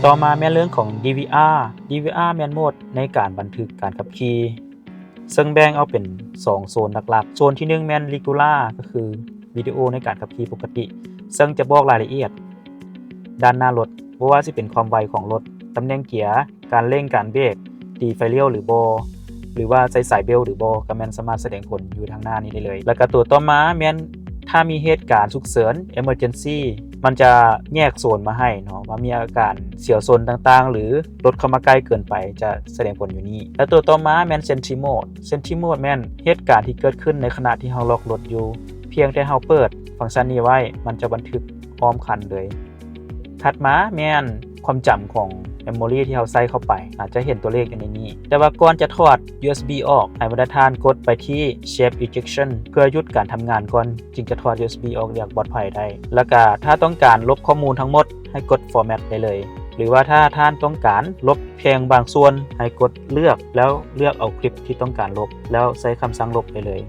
ຕໍ່ມາແມ່ນເລື່ອງຂອງ DVR DVR ແມ່ນໂໝດໃນການບັນທຶກການຂັບຂີ່ ເຊິ່ງແບ່ງອອກເປັນສອງໂຊນຫຼັກໆ. ໂຊນທີໜຶ່ງແມ່ນ Regular ກໍຄືວິດີໂອໃນການຂັບຂີ່ປົກກະຕິ ເຊິ່ງຈະບອກລາຍລະອຽດດ້ານໜ້າລົດ ບໍ່ວ່າຊິເປັນຄວາມໄວຂອງລົດ, ຕຳແໜ່ງເກຍ, ການເລັ່ງ, ການເບຣກ, ຕີໄຟລ້ຽວຫຼືບໍ່ ຫຼືວ່າໃສ່ສາຍເບວຫຼືບໍ່ ກໍແມ່ນສາມາດສະແດງຜົນຢູ່ທາງໜ້ານີ້ໄດ້ເລີຍ. ແລ້ວກໍຕົວຕໍ່ມາແມ່ນ ຖ້າມີເຫດການສຸກເສີນ Emergency ມັນຈະແຍກໂຊນມາໃຫ້ເນາະ ວ່າມີອາການສຽວຊົນຕ່າງໆ ຫຼືລົດເຂົ້າມາໃກ້ເກີນໄປ ຈະສະແດງຜົນຢູ່ນີ້. ແລະຕົວຕໍ່ມາແມ່ນ Sentry Mode Sentry Mode ແມ່ນເຫດການທີ່ເກີດຂຶ້ນໃນຂະນະທີ່ເຮົາລັອກລົດຢູ່ ພຽງແຕ່ເຮົາເປີດຟັງຊັນນີ້ໄວ້ ມັນຈະບັນທຶກອ້ອມຄັນເລີຍ. ຖັດມາແມ່ນຄວາມຈຳຂອງ memory ທີ່ເຮົາໃສ່ເຂົ້າໄປ ອາດຈະເຫັນຕົວເລກຢູ່ໃນນີ້. ແຕ່ວ່າກ່ອນຈະຖອດ USB ອອກ ໃຫ້ບັນດາທ່ານກົດໄປທີ່ Shape Ejection ເພື່ອຢຸດການທຳງານກ່ອນ ຈຶ່ງຈະຖອດ USB ອອກຢ່າງປອດໄພໄດ້. ແລ້ວກະຖ້າຕ້ອງການລົບຂໍ້ມູນທັງໝົດ ໃຫ້ກົດ Format ໄດ້ເລີຍ ຫຼືວ່າຖ້າທ່ານຕ້ອງການລົບພຽງບາງສ່ວນ ໃຫ້ກົດເລືອກ ແລ້ວເລືອກເອົາຄລິບທີ່ຕ້ອງການລົບ ແລ້ວໃຊ້ຄຳສັ່ງລົບໄດ້ເລີຍ.